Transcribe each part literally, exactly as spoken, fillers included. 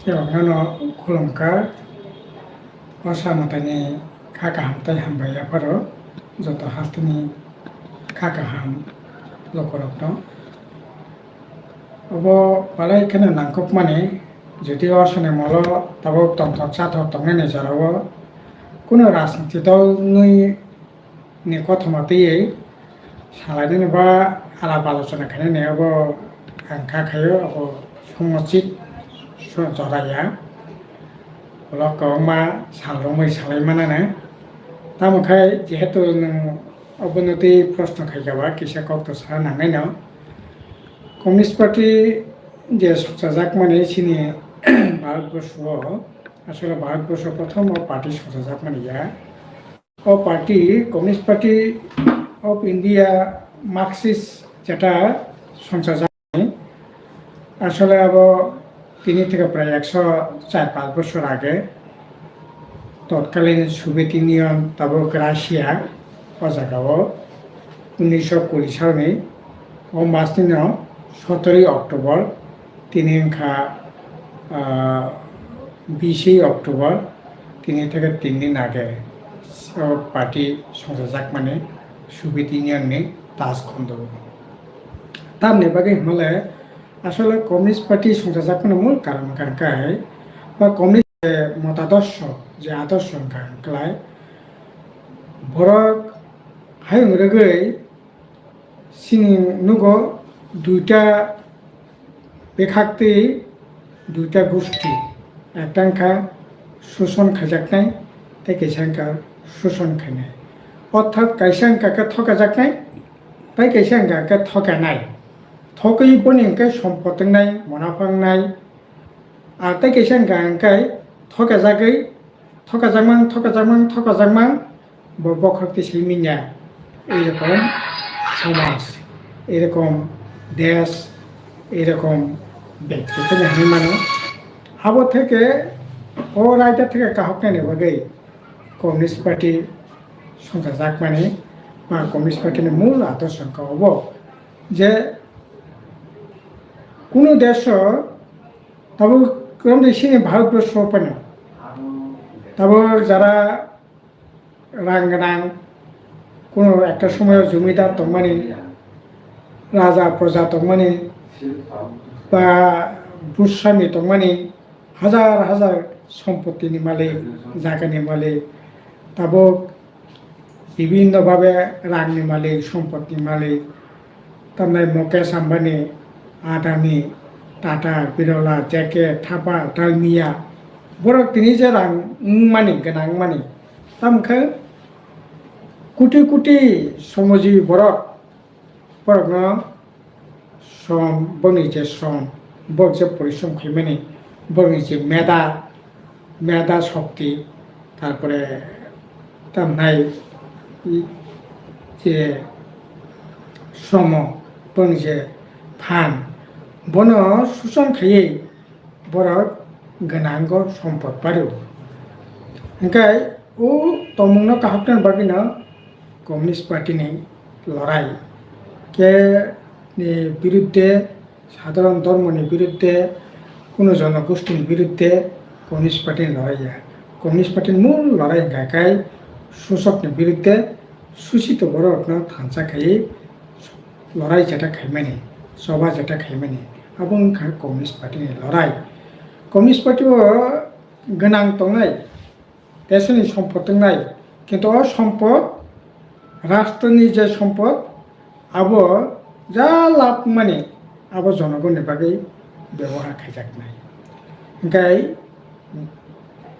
Kebo nono khulumkha, o samataini kha kaham tei hambai yapharo joto hasteni kha kaham lukurokno. Obo belai kheno nangkukmani, jodi o sani molo tabuk tongthok chathok tongnaini jorao kunu rajniti dol nwi ni kothoma twiwi salainani ba alap alochona khainani abo ang kha khaio, abo somochit so-, jora ya. Ulo kwbangma sal romwi salai manana. Tamo khai jehetu nwng obono twi proshno khaikha ba kisa kok to sa nangnaino. Communist Party je sokchajakmani chini Bharatborsho, asole Bharatborsho prothom o party sokchajakmani ya. O party, Communist Party of India, Marxist jeta songchajak, asole abo tini theke prai ekso char panch bochor age totkalin Soviet Union, tabuk Russia, o jagao unnisho kuri salni o masnino sotoroi October, tini wngkha, ah, bisi October, tini theke tin din age o party songchajakmani Soviet Union ni Taj khondo. Tamni bagwi hwnmale asole Communist Party songchajakmani mul karon hwnkha khe ba Communist motadosho je adosho hwnkha hwnkhlai borok hayung rwgwi chini nugo duita bekhak tei duita gusti, ekta wngkha suson khaijaknai tei kaisa wngkha suson khainai. Orthat kaisa wngkha khe thokajaknai tei kaisa wngkha khe thokanai. Thokwi boni hwnkhe sompot wngnai, monapha wngnai, ar tei kaisa wngkha hwnkhe thokajagwi thokajakmang, thokajakmang, thokajakmang, bo bokhorok twi simi ya. Erokom somaj, erokom desh, erokom bekti phano hinwi mano. Abo theke o raida theke kahoknani bagwi Communist Party songchajakmani ba Communist Party ni mul adorsho wngkha obo je kunu desho tabuk romdi sini Bharatborsho phano tabuk jara rang gwnang, kuno ekta somoyo jomidar tongmani, raja proja tongmani, ba buswami tongmani, hajar hajar sompotini malik, jagani malik, tabuk bibhinno bhabe rangni malik, sompotni malik, tamnai Mukesh Ambani, Adani, Tata, Birla, J K, Thapa, Dalmia, borok tini je rang wngmani, gwnang wngmani, tamo khe kuti kuti somoji borok, borokno som, boni je som, borok je porishrom khaimani, borokni je meda, meda shokti, tarpore tamnai i-, je somo, boni je phan, bono suchon khaiwi borok gwnango sompot pario. Hwnkhe o tongmungno kahoknani bagwino Communist Party ni lorai khe ni biruddhe, sadharon dhormoni biruddhe, kuno jonogosthini biruddhe Communist Party ni lorai ya. Communist Party ni mul lorai hwnkha khe susokni biruddhe, susito borokno thansa khaiwi lorai jeta khaimani, choba jeta khaimani, abo wngkha Communist Party ni lorai. Communist Party o gwnang tongnai, desoni sompot tongnai, kintu o sompot, rashtroni je sompot, abo ja lab mani, abo jonogonni bagwi bebohar khaijaknai. Hwnkhe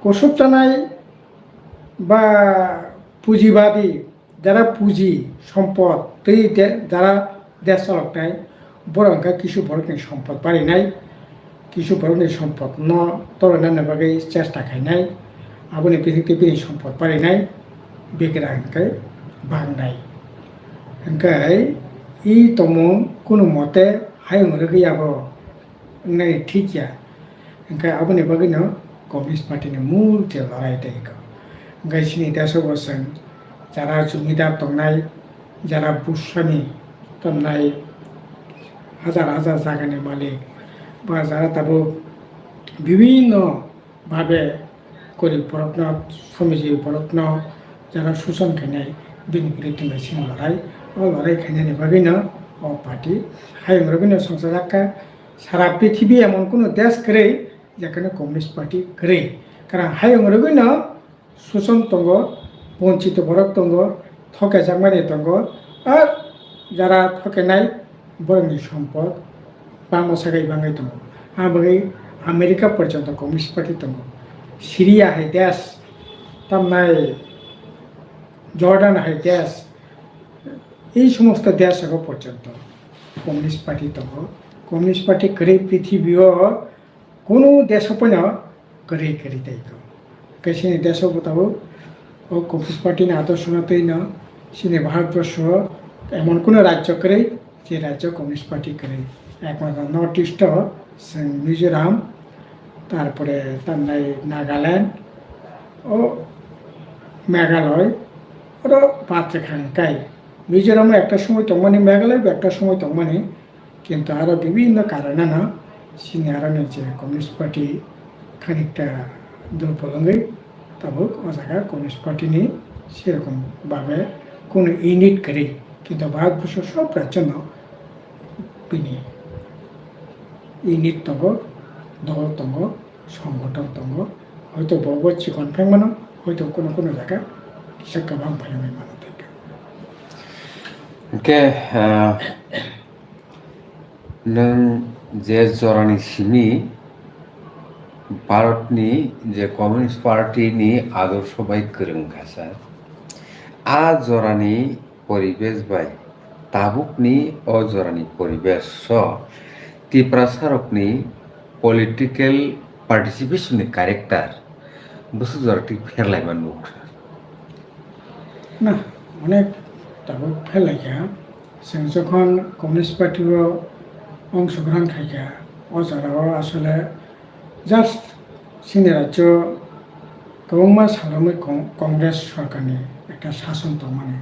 kusuk chanai ba pujibadi, jara puji, sompot tei de-, jara desh chaloknai, borok hwnkhe kisu borokni sompot barinai, kisu borokni sompotno tolonani bagwi chesta khainai, aboni bisingtwi bini sompot barinai, bikra hwnkhe bangnai. Hwnkhe i tongmung kunu mote hayung rwgwi abo wngnai thik ya. Hwnkhe aboni bagwino Communist Party ni mul je lorai tei kho. Hwnkhe chini desh o bo chwng jara jomidar tongnai, jara buswami tongnai, hajar hajar jagani malik, ba jara tabuk bibhinno bhabe gorib borokno, sromijiyoi borokno jara suson khainai bini biruddhe bai chwng lorai, o lorai khainani bagwino o party hayung rwgwino songchajakkha. Sara prithibi emon kunu desh kwrwi jekhane Communist Party kwrwi, karon hayung rwgwino suson tongo, bonchito borok tongo, thokejakmani tongo, ar jara thokenai borokni sompot bangma sagai bangwi tongo. Aboni bagwi America porjonto Communist Party tongo, Syria hai desh, tamnai Jordan hai desh, ei somosto deshago porjonto Communist Party tongo. Communist Party kwrwi prithibio kunu desho pono kwrwi kwrwi tei tongo. Hwnkhe chini desho bo tabuk o Communist Party ni adorsho no twi no chini Bharatborsho emon kunu rajyo kwrwi je rajyo Communist Party kwrwi. Ekmatro North East o chwng Mizoram, tarpore tamnai Nagaland, o Meghalaya, oro bad rwkha hwnkhe Mizoram o ekta somoi tongmani, Meghalaya bo ekta somoi tongmani, kintu aro bibhinno karonano chini aroni je Communist Party khanikta durbol wngwi tabuk o jaga Communist Party ni serokom bhabe kunu unit kwrwi, kintu Bharatborsho sob rajyo no bini unit tongo, dol tongo, songgothon tongo, hoito bo bo chikon phai mano, hoito kuno kuno jaga kisa kwbang phai wngwi mano tei khe. Hwnkhe, ah, nwng je jorani simi Bharatni je Communist Party ni adorsho bai kwrwng kha sir, a jorani poribesh bai tabukni o jorani poribesh o Tiprasarokni political participation ni character bwswk jora thik pherlaima nuk sir? Na, onek tabuk pherlaikha. Chwng jokhon Communist Party o ongsogrohon khaikha, o jorao asole just chini rajyo kwbangma salrogwi Con-, Congress sorkarni ekta sason tongmani.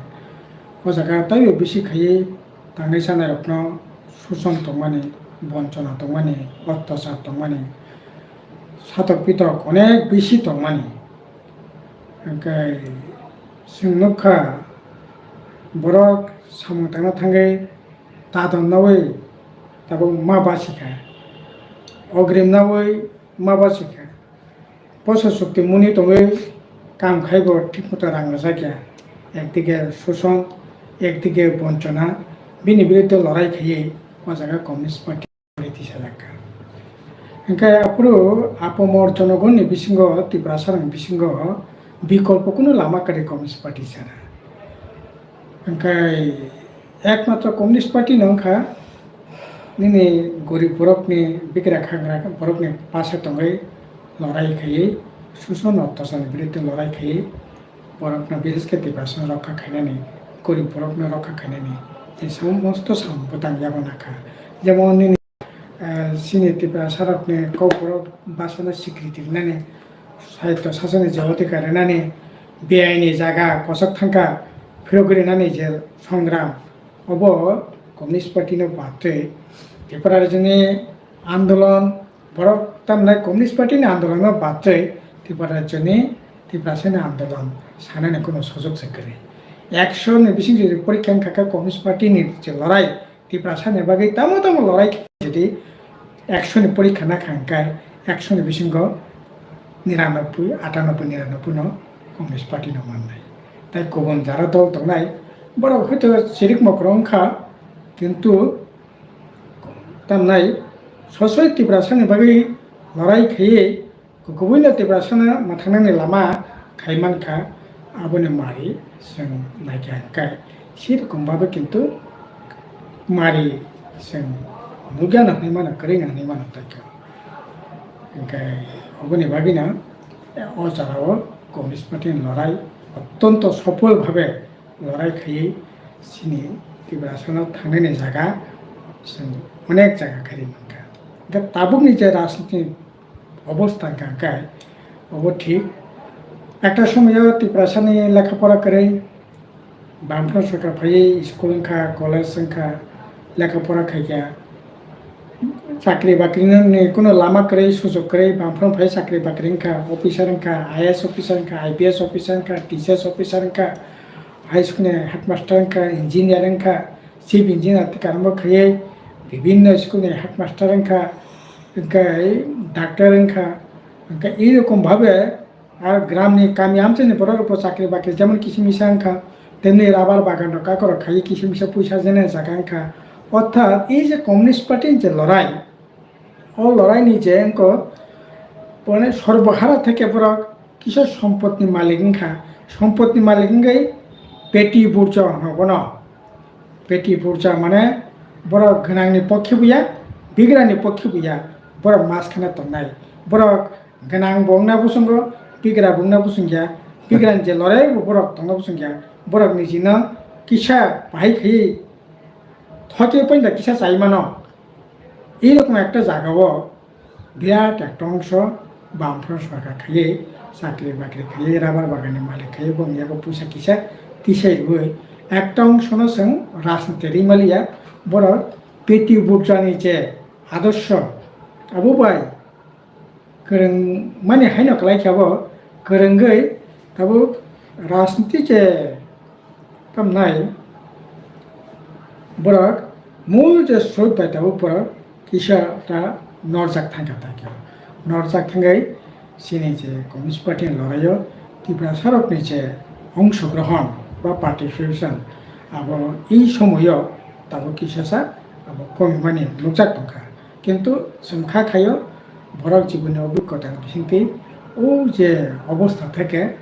O jaga taibo bisi khaiwi tangwi chanairokno suson tongmani, bonchona tongmani, ottachar tongmani, satok pitok onek bisi tongmani. Hwnkhe chwng nukha, borok samung tangna thangwi tadon naui tabuk ma basikha, ogrim naui ma basikha. Poso chukti muni tongwi kam khai bo thik motoi rang rwjakya. Ekdike suson, ekdike bonchona, bini biruddhe lorai khaiwi o jaga Communist Party tisajak kha. Hwnkhe aphuru apamor jonogonni bisingo, Tiprasarokni bisingo bikolpo kunu lama kwrwi Communist Party sana. Hwnkhe ekmatro Communist Party no wngkha nini gorib borokni, bikra khangra borokni pase tongwi lorai khaiwi, suson ottacharni biruddhe lorai khaiwi, borokno, bishesh khe Tiprasano rokha khainani, gorib borokno rokha khainani, je somosto samung bwtang yago nakha. Jemon nini, eh, chini Tiprasarokni kokborok bachano sikriti rwnani, sahityo sasani je odhikar rwnani, beaini jaga kochok thangkha phirogwi rwnani je songram, obo Communist Party no bathwi Tripura rajyoni andolon, borok tamni Communist Party ni andolon no bathwi Tripura rajyoni, Tiprasani andolon sanani kuno sujok se kwrwi. Ekso ni bising jodi porikha wngkha khe Communist Party ni je lorai, Tiprasani bagwi tamo tamo lorai khe jodi ekso ni porikha nakha hwnkhe ekso ni bisingo niranobboi, atanoboi, niranobboi no Congress Party no mannai. Tai kubun jara dol tongnai, borok hoito chirik mokrok wngkha, kintu tamnai sosoi Tiprasani bagwi lorai khaiwi kubuino Tiprasano mwthangnani lama khai mankha, aboni mari chwng naikha hwnkhe, sirokom babe kintu mari chwng nukya no hwnwi mano, kwrwi no hwnwi mano tei khe. Hwnkhe oboni bagwino o jorao Communist Party ni lorai ottonto sopol bhabe lorai khaiwi chini Tiprasano thangnani jaga chwng onek jaga kharwi mankha. Hwnkhe tabukni je rajniti obostha hwnkha khe obo thik. Ekta somoio Tiprasani lekha pora kwrwi, Bamphano sorkar phaiwi school wngkha, college wngkha, lekha pora khaikha. Chakri bakri ni kuno lama kwrwi, sujok kwrwi, bangphano phai chakri bakri wngkha, officer wngkha, I A S officer wngkha, I P S officer wngkha, T C S officer wngkha, high school ni headmaster wngkha, engineer wngkha, chief engineer tei karamo khaiwi bibinno school ni headmaster wngkha, wngkha doctor wngkha, wngkha ei rokom bhabe Ar gram ni kami amchaini borok rok bo chakri bakri jemon kisa misa wngkha, temni rabar bagan rok kakorok khai kisa misa puisa jene jaga wngkha. Orthat ei je Communist Party ni je lorai, o lorai ni je wngko, mane sorbohara theke borok kisa sompot ni malik wngkha, sompot ni malik wngwi peti burja hwno bono. Peti burja mane borok gwnang ni pokhe buya, bigra ni pokhe buya, borok mas kheno tongnai. Borok gwnang bo wngna bosongo, bigra bo wngna bosongya, bigra ni je lorai bo borok tongna bosongya, borok ni jino kisa bahai khaiwi thoke poinda kisa chai mano. Ei rokom ekta jaga o birat ekta ongso bamphro sorkar khaiwi chakri bakri khaiwi rabar bagan ni malik khaiwi bong yago puisa kisa tisai rwui ekta ongso no chwng rajniti rimaliya borok peti burja ni je adorsho abo bai kwrwngmani haino kwlai khe abo kwrwngwi tabuk rajniti je tamnai borok mul je srot bai tabuk borok kisa ta norjak thangkha ta khe norjak thangwi chini je Communist Party ni loraio Tiprasa rokni je ongsogrohon ba participation abo ei somoio tabuk kisa sa abo komimani nukjak tongkha. Kintu chwng kha khaio borok jiboni obhiggota ni bisingtwi o je obostha theke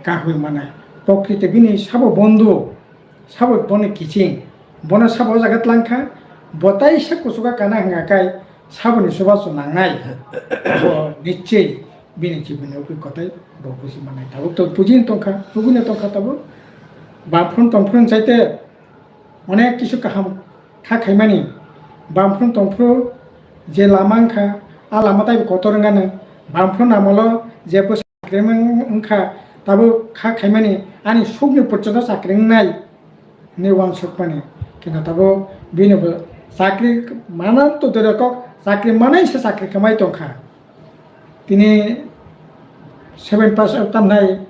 kahwi manai. Prokriti bini sabo bondhu, sabo boni kiching, bono sabo o jaga tlangkha, bo taisa kuchuka kana hwnga kai saboni chubachu nangnai. Bo nichoi bini jiboni obhiggota bo buji manai. Tabuk to bujini tongkha, nugwino tongkha tabuk. Bamphron tongphron chaite onek kisu kaham kha khaimani. Bamphron tongphro je lama wngkha, a lama taibo kotor wngano. Bamphron amolo jebo chakri wng-, wngkha, tabuk kha khaimani ani sukni porjonto chakri wngnai hinwi uansukmani. Kintu tabuk bini bo chakri manang to dura kok, chakri manai se chakri kwmai tongkha. Tini seven pass tamnai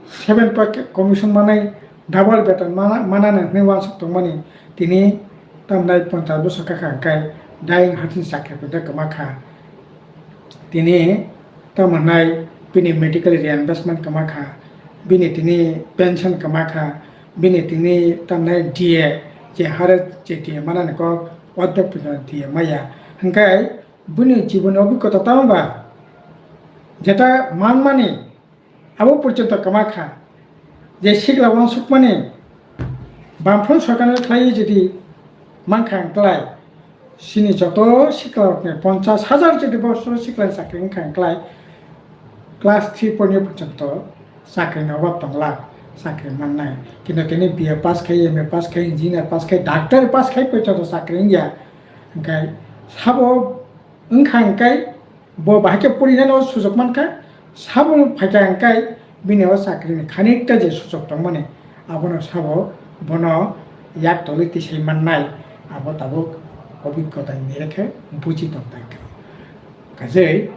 seven pass commission manai double beton mana, manana hinwi uansuk tongmani. Tini tamnai ponchas bosor kha kha hwnkhe dying heart ni chakri peda kwma kha. Tini tamnai bini medical reimbursement kwma kha, bini tini pension kwma kha, bini tini tamnai D A je hare je D A manani kok ordek pino D A maya. Hwnkhe Bini jiboni obhiggota tamo ba? Jeta manmani abo porjonto kwma kha. Je sikla uansukmani bamphron sorkarni khlaiwi jodi mankha hwnklai, chini joto siklarokni ponchas hajar jodi bosoro siklani chakri wngkha hwnklai, class three porni porjonto chakrini obab tongla, chakri mannai. Kintu tini B A pass khai, M A pass khai, engineer pass khai, doctor pass khai porjonto chakri wngya. Hwnkhe sabo wngkha hwnkhe bo bahai khe porinani o sujok mankha, sabo phaikha hwnkhe bini o chakrini khanikta je sujok tongmani abono sabo bono yak tolwi tisai mannai, abo tabuk obiggota ni rekhe buji tongthai khe. Kajei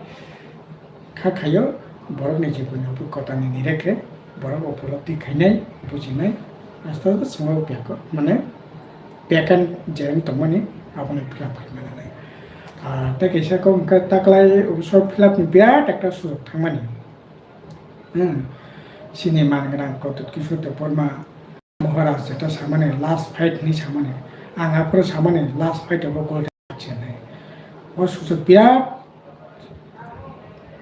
kha khaio borokni jiboni obiggota ni rekhe borok upolobdi khainai, bujinai, aste aste chwngno beko mane Pekan je wng tongmani abono fill up khai mano. Ah, tei kaisa kok hwnkhe taklai obosor fill up ni birat ekta sujok thangmani. Hmm. Chini man gwnang Pradyut Kishore Debbarma Maharaj jeta samani last fight hinwi samani. Ang aphuru samani last fight abo golden match hinwi. O sujok birat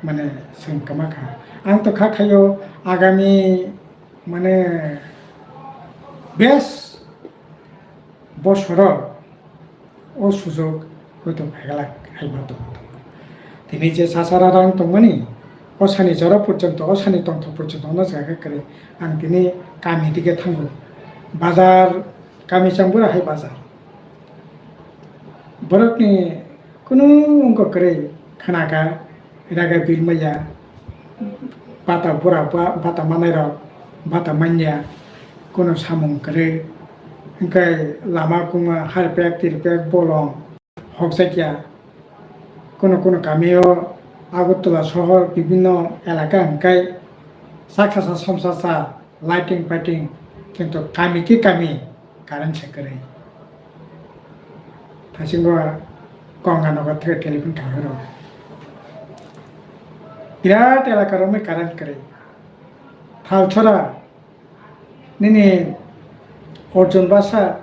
mane chwng kwma kha. Ang to kha khaio agami mane best bosoro o sujok hoito phaigala hai ma tongo tongo. Tini je chasara rang tongmani, o sani jora porjonto, o sani tongthok porjonto ono jaga kwrwi. Ang tini kami dige thango. Bazar, kami chambura hai bazar. Borokni kunu wngkha kwrwi khna kha, raga bil maya, bata bura ba-, bata manai rok, bata manya, kunu samung kwrwi, hwnkhe lama kuma harpek tirpek bolong, hokjakya. Kono kono kamio Agartala sohor bibhinno elaka hwnkhe saksa sa somsa sa lighting paiting, kintu kami ki kami current se kwrwi. Thasingo Ganga nogo thwkhe telephone kaiwi rw. Birat elaka romwi current kwrwi. Thalchora nini Arjun Basa,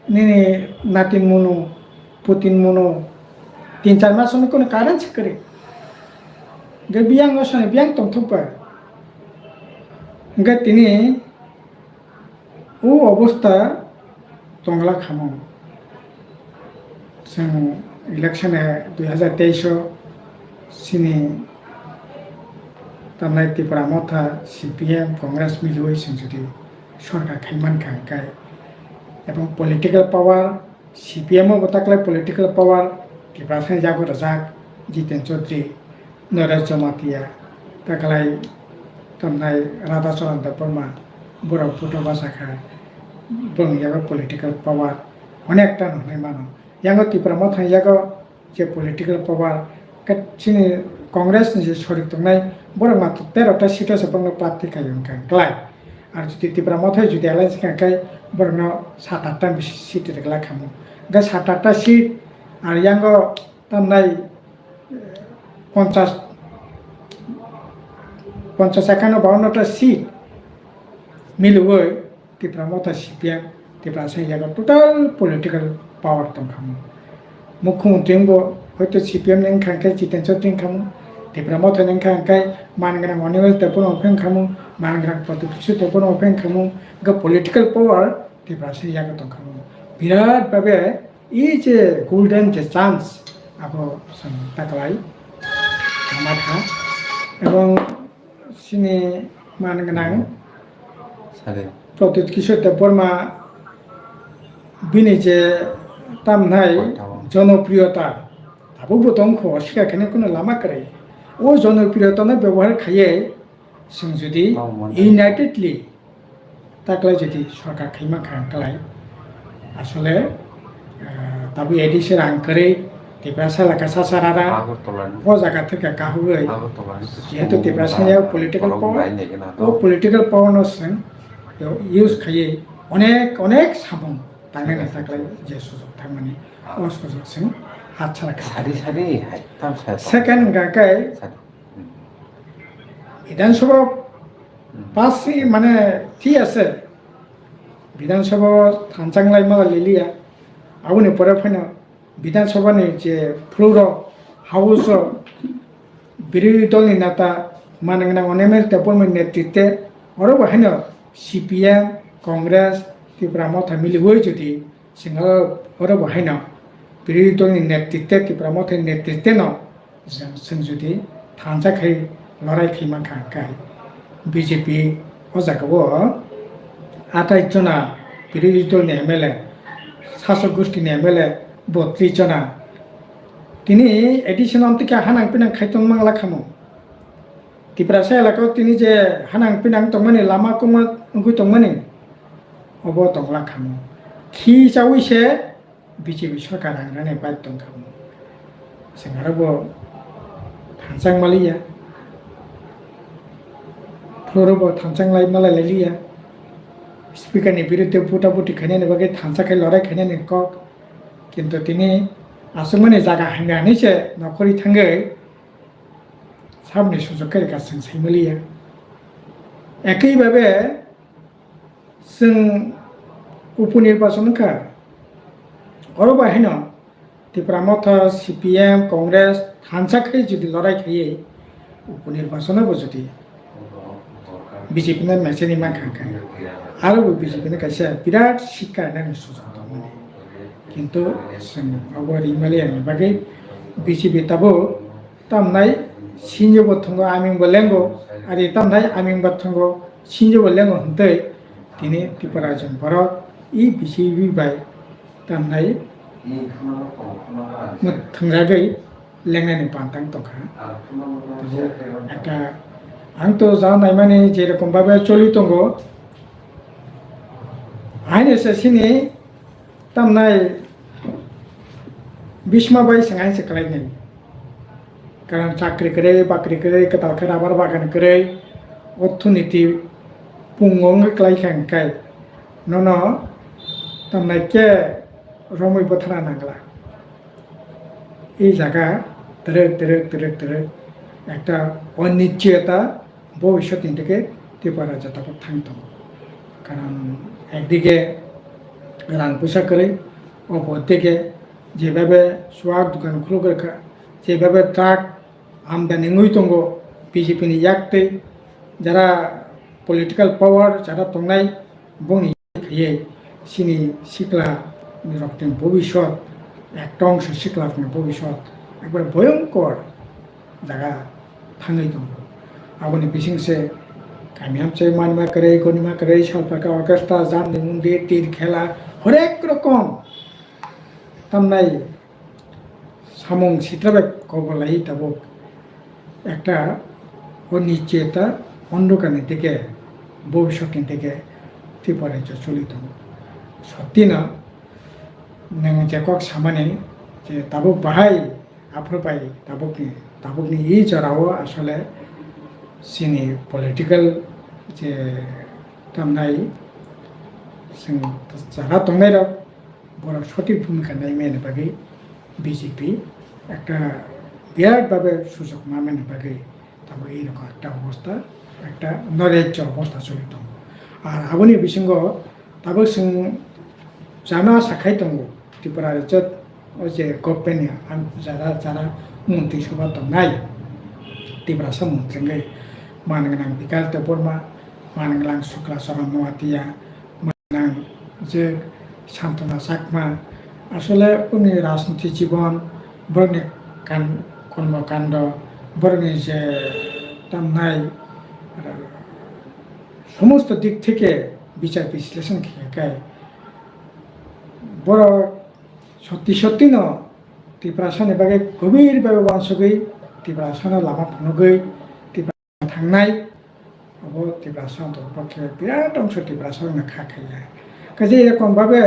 nini Natin Munu, Putin Munu, tin char mas wngwi kono current se kwrwi. Hwnkhe biyang o sani biyang tongthok ba. Hwnkhe tini o obostha tongla khamung. Chwng election hai dui hazar teis o chini tamnai Tipra Motha, C P M, Congress miliwi chwng jodi sorkar khai mankha hwnkhe, ebong political power, C P M o bo taklai political power Tiprasa yago rwjak, Jiten Chaudhary, Naresh Jamatia, taklai tamnai Radha Charan Debbarma, borok photo basa kha, bong yago political power onek ta no hwnwi mano. Yango Tipra Motha yago je political power, ke chini Congress ni je sorik tongnai, borok matwr tero ta seat o se bongno prarthi khai wngkha klai. Ar jodi Tipra Motha jodi alliance kha khe borokno sat atta seat rwgla khamu. Hwnkhe sat atta seat ar yango tamnai, eh, ponchas, ponchas ekano bawanno ta seat miliwi Tipra Motha C P M, Tiprasa yago total political power tongkhamu. Mukhyamantri wngbo hoito C P M ni wngkha hwnkhe Jiten Chaudhary wngkhamu, Tipra Motha ni wngkha hwnkhe man gwnang Animesh Debbarma wngkhamu, man gwnang Pradyut Kishore Debbarma wngkhamu, hwnkhe political power Tiprasa yago tongkhamu. Birat babe ei je golden je chance abo chwng taklai tongma kha. Ebong chini man gwnang Sade. Pradyut Kishore Debbarma bini je tamnai Koitao. Jonopriyota tabukbo tongkho, sikha kheno kuno lama kwrwi. O jonopriyotano bebohar khaiwi chwng jodi Oh, mane. Unitedly taklai jodi sorkar khaima kha klai. Asole, ah, tabuk A D C rang kwrwi, Tiprasa laka sasarara, Agartala ni. O jaga thwkha kahugwi. Agartala ni. Jehetu Tiprasa ya political Kolok power, bai nai gana o to. Political power no chwng use khaiwi onek, onek samung tangnai na taklai je sujok thangmani, o sujok chwng hatsara kha. Sari, sari, hai, tam sa, tam. Second hwnkha khe, Sari. Bidhan Sabha Hmm. pass si mane thik ase. Bidhan Sabha thansa wng lai mala liliya. Aboni pore phano Bidhan Sabha ni je floor o, house o birodhi dol ni neta man gwnang Animesh Debbarma ni netritwe oro bo haino C P M, Congress, Tipra Motha miliwi jodi chwng oro bo haino birodhi dol ni netritwe, Tipra Motha ni netritwe no Chwng, chwng jodi thansa khai lorai khai mankha hwnkhe B J P o jaga o athais jona birodhi dol ni M L A, sasok gosti ni M L A botris jona. Tini additional twi khe hanang pinang khai tong mangla khamu. Tiprasa elaka o tini je hanang pinang tongmani lama kwma wngwi tongmani obo tongla khamu. Khi chaui se B J P sorkar ang rani bai tong kha. Chwng aro bo thansa wng maliya. Floor o bo thansa wng lai malai liya. Speaker ni biruddhe buta buti khainani bagwi thansa khai lorai khainani kok. Kintu tini aswkmani jaga hamya hinwi se nokhorwi thangwi saboni sujok khe rwkha chwng sai maliya. Ekwi babe Chwng upo nirbachon wngkha, oro bai haino Tipra Motha, C P M, Congress thansa khai jodi lorai khaiwi upo nirbachon bo jodi B J P no mechani mankha hwnkhe, aro bo B J P no kaisa birat sikka nani sujok tongmani. Kintu chwng obo rimaliya ni bagwi B J P tabuk tamnai sinjo bo thwngo aming bo lengo, ari tamnai aming bo thwngo sinjo bo lengo hwntwi tini Tripura rajyoni borok e B J P bai tamnai mwthwngjagwi lengnani pantang tongkha. Tei ekta ang to ja naimani je rokom babe choli tongo, haino se sini tamnai Bisma bai swng hai se kwlainai. Karon chakri kwrwi, bakri kwrwi, kwtal khe rabar bagan kwrwi, orthoniti pungo wngwi kwlai kha hwnkhe nono tamnai khe romwi bwthana nangla. Ei jaga twrwk, twrwk, twrwk, twrwk ekta onischiyota bobishyot ni dike Tripura rajyo tabuk thang tongo. Karon ekdike rang puisa kwrwi, opor dike jebabe chuwak dukan khuluk rwkha, jebabe truck amdani wngwi tongo B J P ni yaktwi, jara political power jara tongnai bongni khaiye chini sikla ni rok ni bobishyot, ekta ongso sikla rok ni bobishyot ekbar bhoyonkor jaga thangwi tongo. Aboni bising se kami hamchai manma kwrwi, gonima kwrwi, salpaka orchestra, jandi mundi, tir khela, horek rokom tamnai samung sitra bai kobor lai tabuk ekta onischiyota, ondhokar ni dike, bobishyot ni dike Tripura rajyo choli tongo. Sotti no nwng je kok samani je tabuk bahai aphuru bai tabukni, tabukni i jorao asole chini political je tamnai chwng jara tongnai rok borok sothik bhumika naimani bagwi B J P ekta birat babe sujok mamani bagwi tabuk ei rokha ekta obostha, ekta norajyo obostha choli tongo. Ar aboni bisingo tabuk chwng jana asa khai tongo Tripura rajyo o je government ni ang jara jara montri sobha tongnai Tiprasa montri wngwi man gwnang Bikash Debbarma, man gwnang Sukla Charan Noatia, nang je Santana Chakma, asole boni rajniti jibon, borokni kan-, kormo kando, borokni je tamnai, somosto dik theke bichar bisleshon khe khe borok sotti sotti no Tiprasa ni bagwi gobir bagwi uansugwi Tiprasa no lama phunugwi Tiprasa thangnai. Obo Tiprasa Antol Pokhe birat ongso Tiprasa rokno kha khaiya. Kaisa erokom babe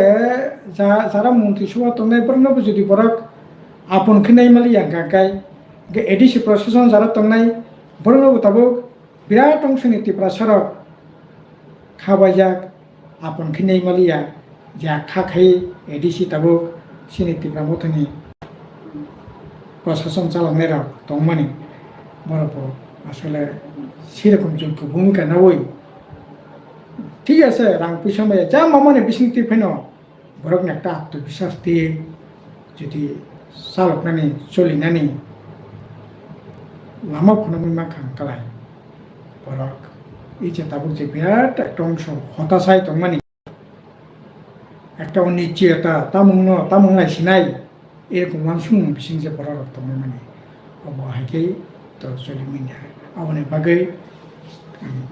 ja-, jara montri sobha tongnai borokno bo jodi borok apon khe naimaliya hwnkha khe, hwnkhe A D C procession jara tongnai borokno bo tabuk birat ongso ni Tiprasa rok kha baijak, apon khe naimaliya, je kha khai A D C tabuk chini Tipra Mothani prosason chaloknai rok tongmani, borok bo asole sirokom jogyo bhumika nawi, thik ase, rang puisa maya ja mamani bising twi phano borokni ekta atmobiswas twi jodi chaloknani, cholinani lama phunugwi mankha hwnkhe lai borok. I je tabuk je birat ekta ongso hotasai tongmani, ekta onischiyota, tamungno tamung lai sinai, erokom uansukmung bising je borok rok tongmani, obo hai khe to choli manya. Aboni bagwi ang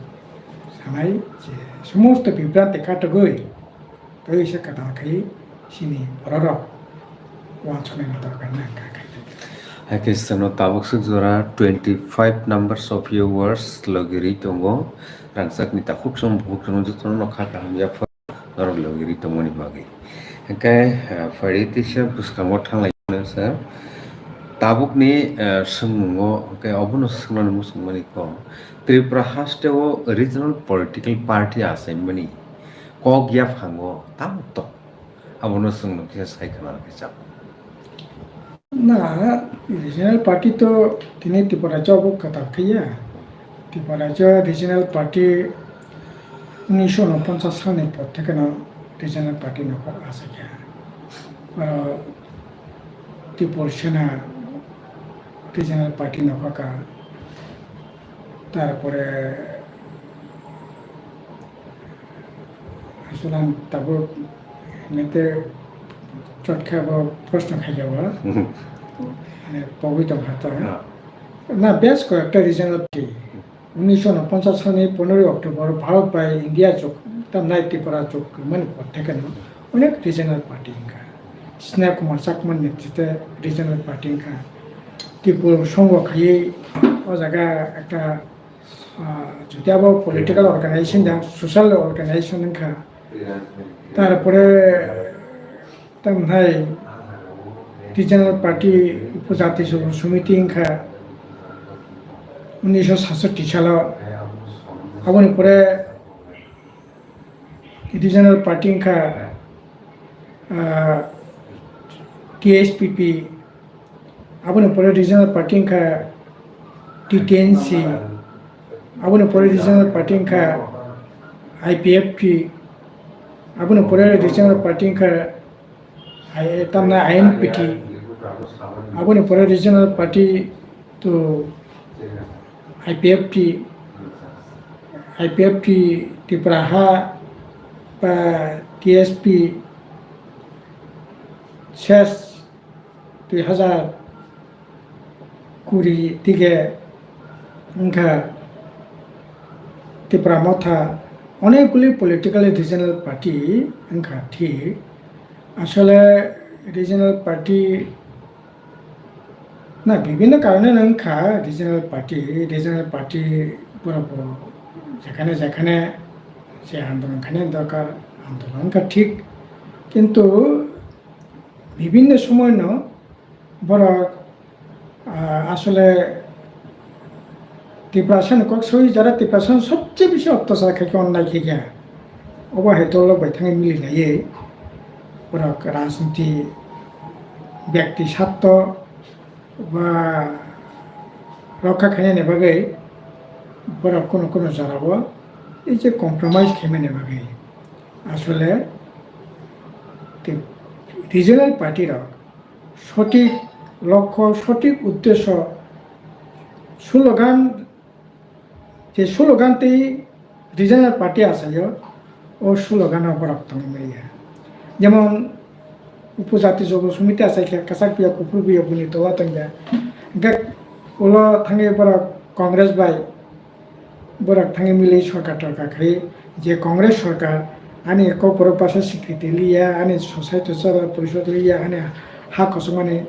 sanai je somosto bibranti katogwi tei se kwtal khai chini bororok uansuknai na dorkar nang kha khai tei. Hai khe chwngno tabuk swk jora twenty five numbers of your words logi rwi tongo. Rangchakni takhuk chwng bukhuk chwng jotono kha kaham yaphar norok logi rwi tongmani bagwi. Hwnkhe, eh, phaidi teisa bwskango thanglai mano sir. Tabukni, eh, swngmungo hwnkhe obono swngmani muchungmani kok Tripura hasteo regional political party achaimani kok yaphango tamo tong? Abono chwngno kisa sai khna khe chak. Na, regional party to tini Tripura rajyo bo kwtal khe ya. Tripura rajyo regional party unisho unoponchas salni por thekeno regional party no kok asai kha. Aro Tripura Sena regional party no kok kha. Tarpore Aswk ang tabuk nete chot khe bo proshno khaijak o. Mhm. Mane pogwi tong kha to. Ah. Na, bes ko ekta regional party. Unisho unoponchas salni poneroi October Bharat bai India chuk, tamnai Tripura chuk mani por thekeno onek regional party wngkha. Sneha Kumar Chakma netrite regional party wngkha. Tripura Songho khaiwi o jaga ekta Ah, jodi abo political organization da, social organization wngkha. Tarpore tamhai Regional Party Upojati Samiti wngkha unisho satsotti salo. Aboni pore Regional Party wngkha, ah, T S P P, aboni pore Regional Party wngkha T T N C, aboni pore Regional Party wngkha I P F T, aboni pore Regional Party wngkha ai-, tamna I N P T, aboni pore regional party to I P F T, I P F T Tipra Ha ba T S P ses dui hazar kuri dige wngkha Tipra Motha, onekguli political regional party wngkha thik. Asole regional party na bibhinno karone wngkha regional party, regional party borok bo jekhane jekhane je andolon khainani dorkar andolon wngkha thik. Kintu bibhinno somoino borok, ah, asole Tiprasani kok soi jara Tiprasani sobse bisi ottachar khaikhe onnai khaikhe. Obo hai dolrok bai thangwi mili naiwi borok rajniti byakti sartho ba rokha khainani bagwi borok kunu kunu jorao ei je compromise khaimani bagwi asole tei regional party rok sothik lokho, sothik uddesho, slogan, je slogan tei regional party achaio, o slogan o borok tongwi manya. Jemon Upojati Jobo Sumiti achai khe kwchak buya kuphur buya buni tola tongya. Hwnkhe ulo thangwi borok Congress bai borok thangwi mili sorkar torkar khai je Congress sorkar ani kokborok basa sikriti liya, ani society chala porishod liya, ani ha kosomani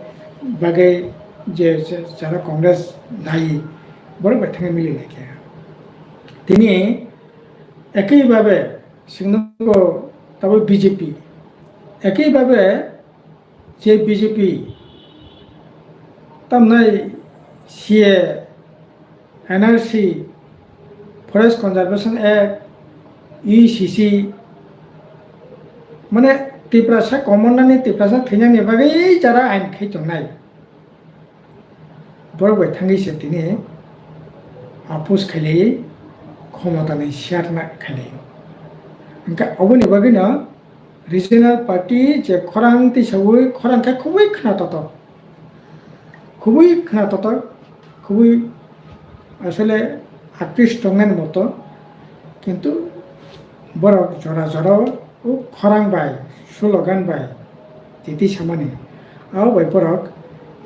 bagwi je, je jara Congress dayi borok bai thangwi mili laikha. Tini ekhi babe singno tabo B J P, ekhi babe je B J P tamnai C A, N R C, Forest Conservation Act, U C C, mane Tiprasa komornani, Tiprasa thwinani bagwi jara ain khai tongnai. Borok bai thangwi se tini apus khailai, khomotani share na khailai. Hwnkhe oboni bagwino regional party je khorang tisaui khorang khe khubui khna totok, khubui khna totok, khubui asole akristo wngnani moto, kintu borok jora jora o khorang bai, slogan bai titi samani, abo bai borok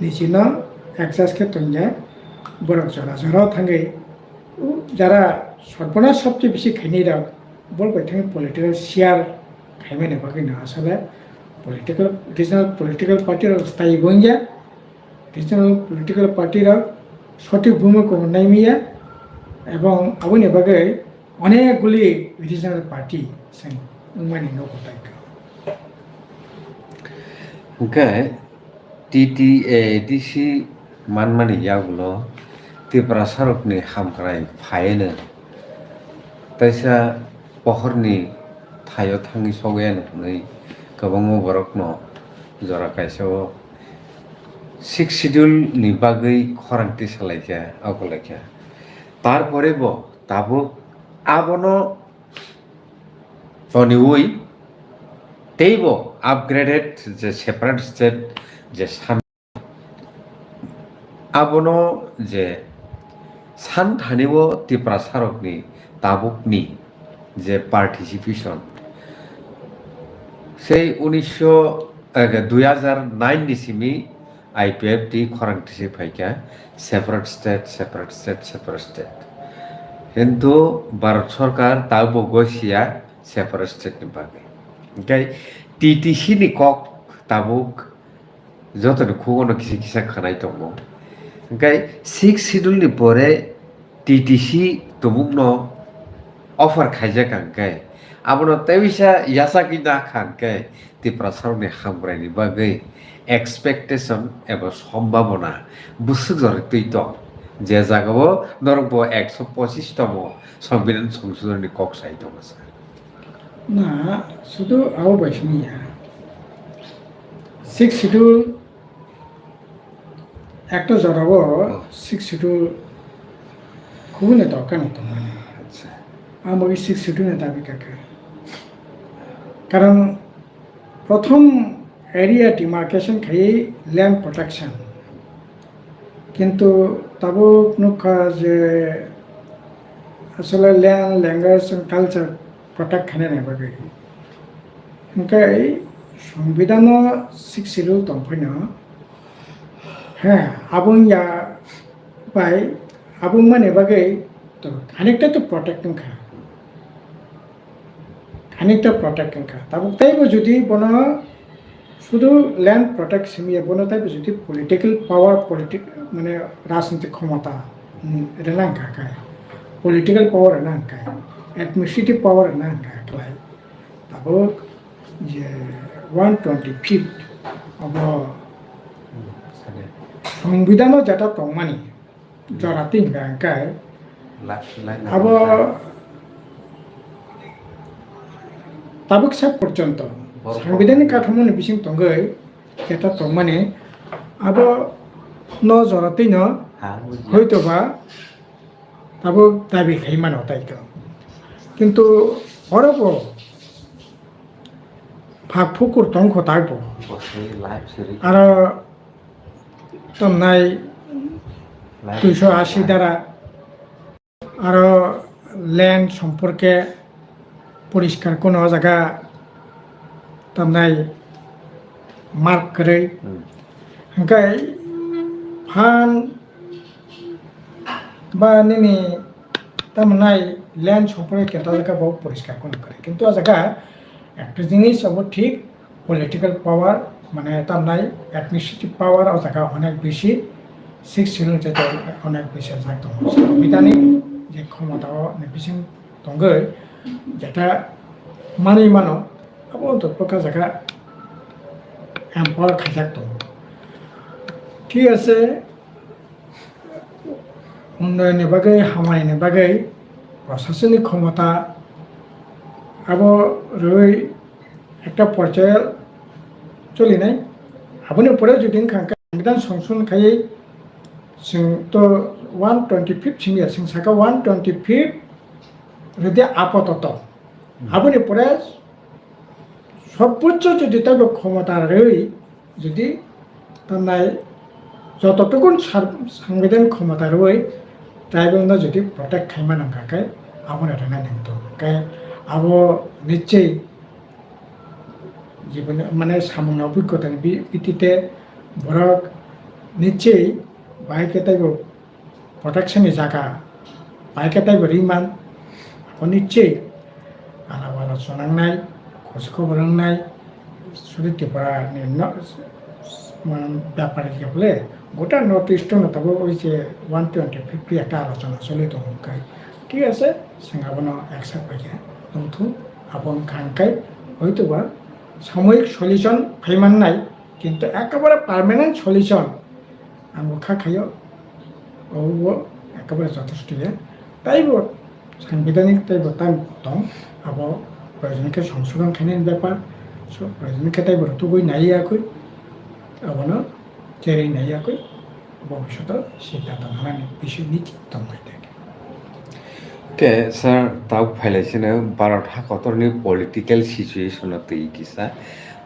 nijino adjust khe tongya, borok jora jora thangwi o jara sorbonas sobse bisi khainai rok, borok bai thangwi political share khaimani bagwi no asole political, regional political party rok staiwi wngya, regional political party rok sothik bhumika naimaya, ebong aboni bagwi onek guli regional party seng wngmani nogo tai kha. Hwnkhe T T A D C manmani yagulo Tiprasarokni hamkrai phaiano teisa pohorni thaio thangwi sogwi ano hwnwi kwbangma borokno jora kaisa o Sixth Schedule ni bagwi khorang tisa laikha, abo laikha. Tarpore bo tabuk abono toniwi teibo upgraded je separate state je san-, abono je santhani o Tiprasarokni tabukni je participation sei unisho, eh, dui hazar nine ni simi I P F T khorang tisi phaikha, separate state, separate state, separate state. Hintu Bharat Sarkar tabukbo goisiya separate state ni bagwi. Hwnkhe T T C ni kok tabuk jotoni khugono kisa kisa khwnai tongo. Hwnkhe Sixth Schedule ni pore T T C tabukno offer khaijak hwnkhe, abono teisa yachagwi nakha hwnkhe, Tiprasarokni hamkraini bagwi expectation eba sombhabona bwswk jorwi twi tong, je jagao norok bo ekso pochis tomo Songbidan Songsodhon ni kok sai tongo, sir. Na, sudu abo bai simi ya. Sixth Schedule ekta jorao Oh. Sixth Schedule khubune dorkar no tongmani. Acha. Ang bagwi Sixth Schedule ni dabi kakha. Karon prothom area demarcation khai land protection. Kintu tabuk nukha je asole land, language and culture protect khainani bagwi. Hwnkhe Songbidan o Sixth Schedule tongphai no, he, aboni ya bai, aboni mani bagwi to khanikta to protect wngkha. Khanikta protect wngkha. Tabuk teibo jodi bono sudu land protect simi ya, bono teibo jodi political power, politic-, mane rajnitik khomota, mm, rwna wngkha khe, political power rwna wngkha khe, administrative power rwna wngkha khe, tabuk je one twenty-fifth abo Songbidan o jeta tongmani, jora tin hwnkha hwnkhe La-, la-, abo tabuk sak porjonto Borok sangbidanik kathomoni bising tongwi jeta tongmani abo no jora tino Ha, bujiya. Hoitoba tabuk dabi khai mano taito. Kintu oro bo phak phukur tongkho taibo. Bosai live siri. Aro tamnai Live duiso asi dara. Aro land somporke poriskar kono o jaga tamnai mark kwrwi. Hmm. Hwnkhe phan ba nini tamnai land somporke kenta jaga bo poriskar kono kwrwi. Kintu o jaga ekta jinis abo thik political power, mane tamnai administrative power o jaga onek bisi, Sixth Schedule je onek bisi jak tongo. Sangbidanik je khomota o ni bising tongwi jeta manwi mano, abo to proka jaga empower khaijak tongo. Thik ase, unnayonni bagwi, hamani bagwi, prashasanni khomota abo rwi ekta porjayo cholinai. Aboni pore jodi wngkha hwnkhe sangbidan songson khaiwi chwng to one twenty-fifth simi ya, chwng saka one twenty-fifth rwdi apatoto. Hmm. Aboni pore sobocho jodi taibo khomota rwi jodi tamnai jototukun sar-, sangbidan khomota rwi tribal no jodi protect khaima nangkha khe abo rwna nangto. Khe abo nichei jiboni mane samungni obhiggota ni bi-, bitite borok nichei bahai khe taibo protection ni jaga bai khe taibo ri man, abo nichei ala wala chonangnai, khosi khobor wngnai, suri Tripura ni no, man, byapar ya bole, gota North East no tabuk oi je one twenty fifty ekta alochona choli tongo hwnkhe, thik ase, chwng abono accept bai khe wngthung, abo wngkha hwnkhe hoitoba samoyik solution phai mannai, kintu ekabare permanent solution ang bo kha khaio, obo ekabare jotosto ya. Taibo sangbidanik taibo tam tong, abo proyojon khe songsodhon khainani bepar, so proyojon khe taibo rwtugwi nai yakwi, abono cherwi nai yakwi, bobishoto siddhanto nanani bisingni tongbai thangkhe. Khe sir, tabuk phailai sino Bharat ha kotorni political situation no twi kisa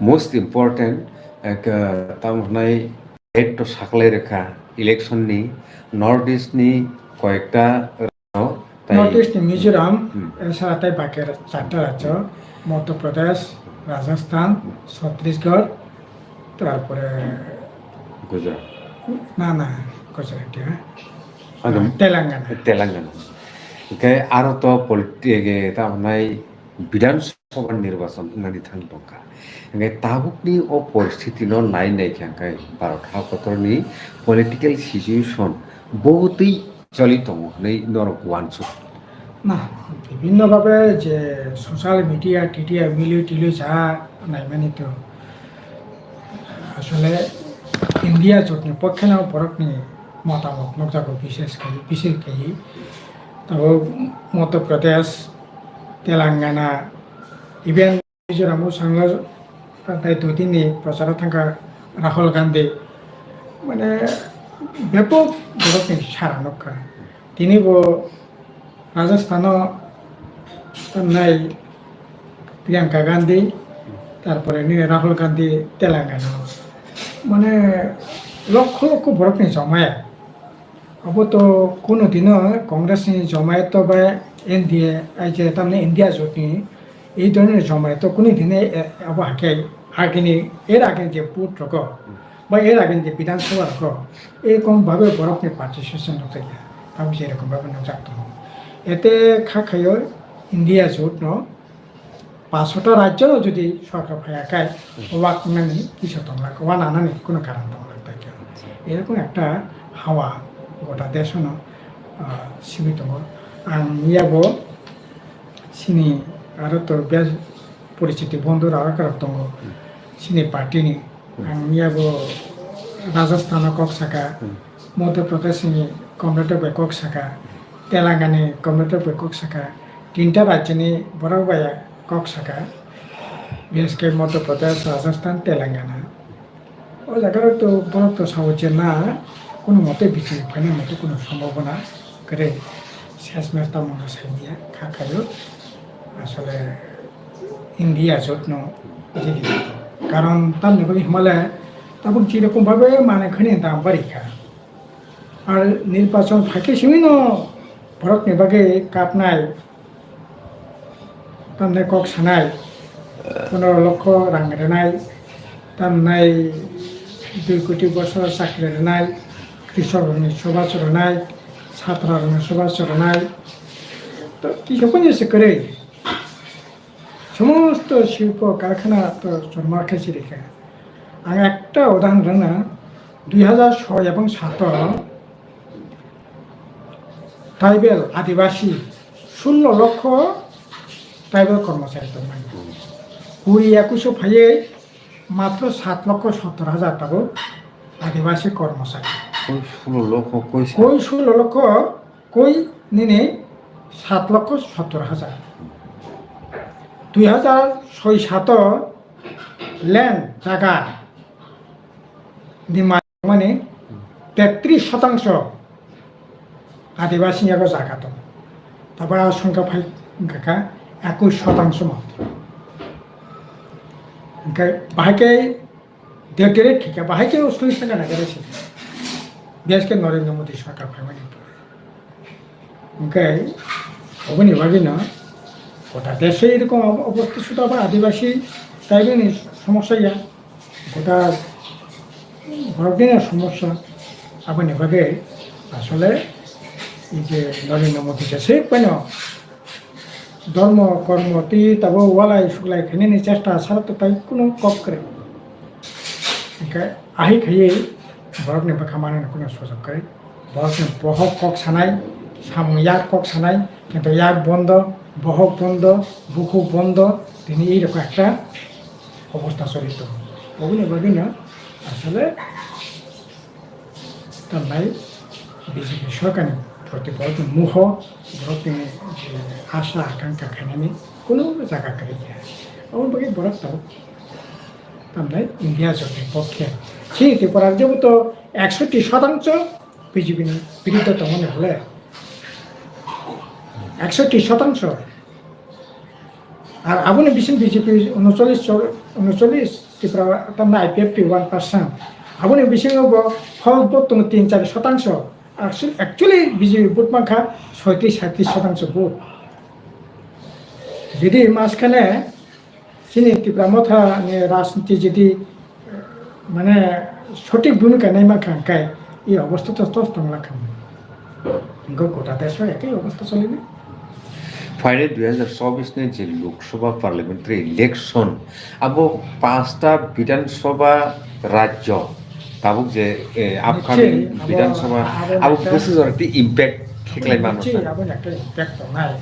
most important, eh, tamo hwnai date to saklai rwkha election ni, North East ni koyekta rajyo, tai North East ni Mizoram, Hmm. eh, sara tai baki ra-, charta rajyo, Madhya Pradesh, Rajasthan, Chhattisgarh, tarpore Gujarat. Na, na, Gujarat ya. Ano Ah, Telangana. Telangana. Hwnkhe aro to politi-, tamo hwnai Bidhan Sabha nirbachon wngnani thang tongkha. Hwnkhe tabukni o poristiti no nai nai khe hwnkhe Bharat ha kotorni political situation bogotwi choli tongo hwnwi norok uansuk. Na, bibhinno bhabe je social media, T T I, milwi tilwi cha naimani to. Asole India jotni pokheno borokni motamot nukjago, bishes khai, bishes khai tabuk Madhya Pradesh, Telangana, even Mizoram o sango tai dui din ni procharo thangkha Rahul Gandhi, mane bepok borokni sara nukha. Tini bo Rajasthan o nai Priyanka Gandhi, tarpore nini Rahul Gandhi Telangana o. Mane lokho lokho borokni jomaya. Abo to kuno dino Congress ni jomaya to bai N D A, ai je tamni India jotni, ei dhoroner jomaya to kuno dino, eh, abo hakhe agini, er agini je vote rogo, ba er agini je Bidhan Sabha rogo, erokom bhabe borokni participation rok tongya. Tamo je erokom bhabe nukjak tongo. Ete kha khaio India jotno, paanch chota rajyo no jodi sorkar phaiya khai, wak nani kisa tonglak, wana nani kuno karan tonglak tai khe. Erokom ekta hawa gota desh no, ah, simi tongo. Ang yabo chini aro to bej porichiti bondhu rok tongo. Chini party ni Ang yabo Rajasthan o kok saka, Hmm. Madhya Pradesh ni Comrade bai kok saka, Telangana ni Comrade bai kok saka, tinta rajyoni borok bai kok saka, B S K Madhya Pradesh, Rajasthan, Telangana. O jaga rok to borok to sao je na, kuno mote biching phaina mote kuno sombhabona kwrwi, ses mes tamo no sai ya, kha khaio, asole India jotno jidi. Karon tamni bagwi hwnmale tabuk jerokom bhabe manwi khani dam bari kha. Ar nirbachon phaikhe simi no borokni bagwi kapnai, tamni kok sanai, pondro lokho rang rwnai, tamni dui koti bosor chakri rwnai, krisok rokni soba chorwnai, satra rokni soba chorwnai, to kisa phano se kwrwi. Somosto shilpo karkhana to chorma khe chirikha. Ang ekta udahoron rwna, dui hajar soi ebong sato tribal adibasi sullo lokho tribal kormochari tongmani. Kuri ekuso phaiye matro sat lokho sottor hajar tabuk adibasi kormochari. Koi sullo lokho, koi sa- Koi sullo lokho, koi nini sat lokho sottor hajar. Dui hajar soi sato land jaga ni mani tetris sotangso adibasi ni jaga tongo. Tabo a songkha phai wngkha kha ekush sotangso matro. Hingkhe bahai khe Declared khe khe bahai khe usui thangkha na gare se. Desh khe Narendra Modi sarkar phaimani pore. Hingkhe oboni bagwino kota desho erokom ob-, obostha suda ba adibasi tribal ni somosya ya. Kota borokni somosya. Aboni bagwi asole ei je Narendra Modi je se paino Dhormo, kormo, twi tabuk walai suklai khainani chesta sara to tai kunu kok kwrwi. Hingkhe ahai khaiwi borokni bwkha manwi kunu sujok kwrwi. Borokni bohok kok sanai, samung yak kok sanai, kintu yak bondo, bohok bondo, bukhuk bondo, tini ei rokha ekta obostha choli tongo. Oboni bagwino asole Tambai B J P sorkarni proti borokni muho, borokni je asa akankha khainani kunu jaga kwrwi kha. Aboni bagwi borok tabuk tambai India jotni pokhe. Chini Tripura rajyo bo to eksoti sotangso B J P ni biruddhe tongmani bole. Eksoti sotangso. Ar aboni bising B J P unochollis chor-, unochollis, Tripura tamni I P F T one percent. Aboni bisingo bo false vote tongo tin char sotangso. Actually, actually B J P vote mankha soitris saitris sotangso vote. Jodi maskane chini Tipra Motha ni rajniti jodi mane sothik bhumika naima kha hwnkhe, ei obostha to tos tongla kha. Hwnkhe gota desho ekhe obostha solini. Phainai dui hajar chobbish ni je Lok Sabha Parliamentary Election, abo panchta Bidhan Sabha rajyo, tabuk je, eh, upcoming Nichoi, abo, Bidhan Sabha, abo abo nokha bwswk jora tei impact khe khlai mano Nichoi, sa? Abo nokha impact tongnai.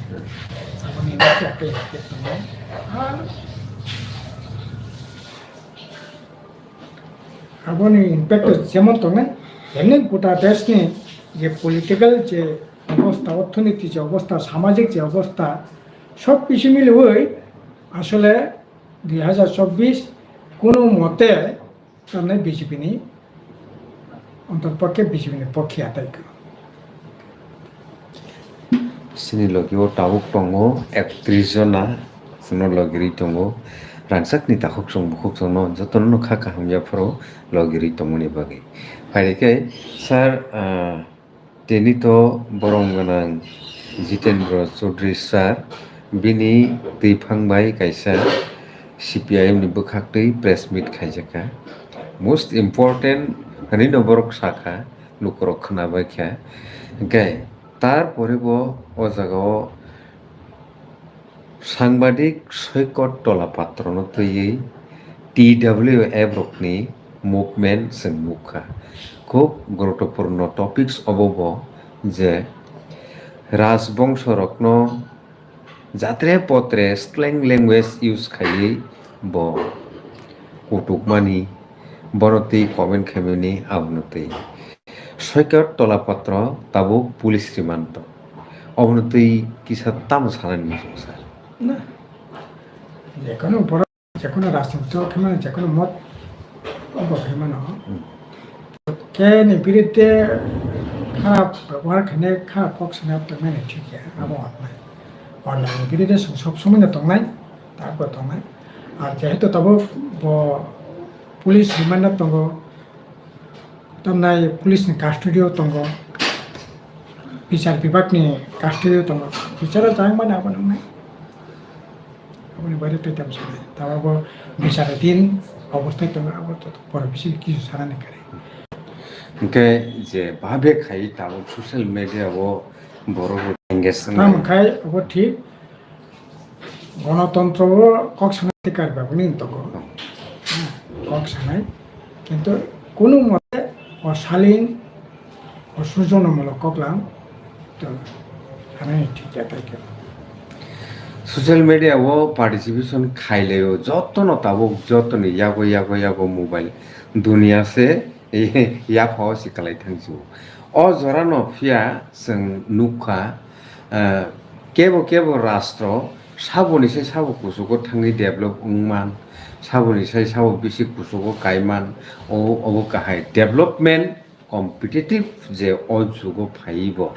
Abo nokha impact tongnai. Ar Aboni impact to jemon tongnai, emni gota deshni je political je obostha, orthonoiti je obostha, samajik je obostha, sob kisu miliwi asole dui hazar chobbish kono mote tamnai B J P ni, ontor pokke B J P ni pokke atai ko. Chini logi o tabuk tongo ektris jona, chwngno logi rwi tongo. Rangchakni takhuk chwng bukhuk chwngno jotono kha kaham yapharo logi rwi tongmani bagwi. Phaidi khe sir, ah, tini to borom gwnang Jitendra Chaudhary sir, bini twiphang bai kaisa C P I M ni bwkhaktwi press meet khaijakha. Most important hinwi no borok sakha, lukurok khwnabaikha. Hwnkhe tar pore bo o jaga o sangbadik Soikot Tola Patrono twiwi T W F rokni movement chwng nukha. Khub guruttopurno topics obo bo je rajbongso rokno jatre potre slang language use khaiwi bo kutukmani, bono twi comment khaimani abono twi. Soikot Tola Patro tabuk police remand o. Obono twi kisa tamo sanani muchungo sir? Na, jekono borok, jekono rajniti o khaimano, jekono mot obo khaimano. Hmm. Khe ni biruddhe kharap byabohar khainai, kharap kok sanai tongnai ni thik ya, abo onnai. Onnai ni biruddhe chwng sob somoi no tongnai, tabukbo tongnai. Ar jehetu tabuk bo police remand o tongo, tamnai police ni custody o tongo, bichar bibak ni custody o tongo, bichar o chang mani abo nungnai. Aboni baire tei tamo sanai. Tabukbo bichar din obosthai tongo, abo to pore bisi kisu sanani kwrwi. Hwnkhe je babe khai tabuk social media o borok engage wngmani. Tamo khai abo thik, gonotontro o kok sanai tei kar bagwi ni tongo. Hmm. Kok sanai, kintu kunu mote o salin o sujonomulok koklam to hanai thik ya tai khe. Social media o participation khailaio, jotono tabuk, jotoni yago, yago, yago mobile duniya se yapha o si kwlai thang si o. O jora no phiya chwng nukha, eh, kebo kebo rastro saboni sai sabo kuchugo thangwi develop wngman, saboni sai sabo bisi kuchugo kaiman, o, obo kahai development. Competitive je o jugo phaiwi bo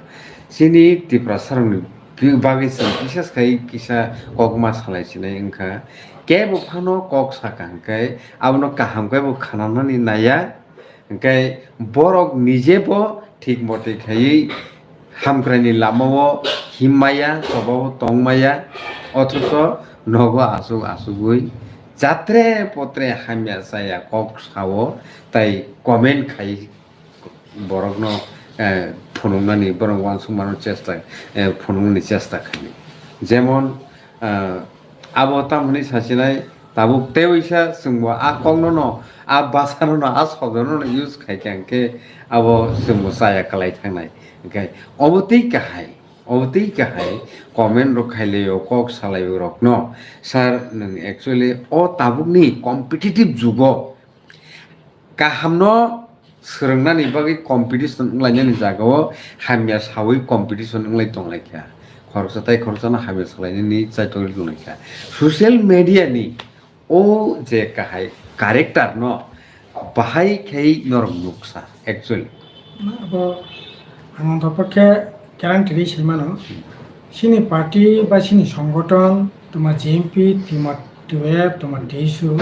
chini Tiprasarokni bi-, bagwi chwng bises khai kisa kokma salai sinai wngkha. Kebo phano kok saka hwnkhe abono kaham khe bo khananani naiya, hwnkhe borok nije bo thik mote khaiwi hamkraini lamao himmaya, chobao tongmaya, othocho nogo asuk asugwi jatre potre hamya chaya kok sao, tai comment khai borokno, eh, phunuknani, borok uansukmano chesta, eh, phunuknani chesta khainai. Jemon, eh, abo tamoni sasinai tabuk tei waisa chwngbo a kokno no, a bwsano no, a sobdono no use khaikha hwnkhe abo chwngbo chaya kwlai thangnai. Hwnkhe obo tei kahai, obo tei kahai comment rok khailaio, kok salaio rokno. Sir, nwng actually o tabukni competitive jugo kahamno swrwngnani bagwi competition wnglainani jagao hamya sawi competition wnglai tonglaikha. Khoroksa tai khoroksano hamya salainani chaitogwi tonglaikha. Social media ni o je kahai character no bahai khai norok nuksa actually. Abo ang ontor pokhe guarantee rwi sai mano. Chini party ba chini songothon, toma G M P, toma T W F, toma T S U,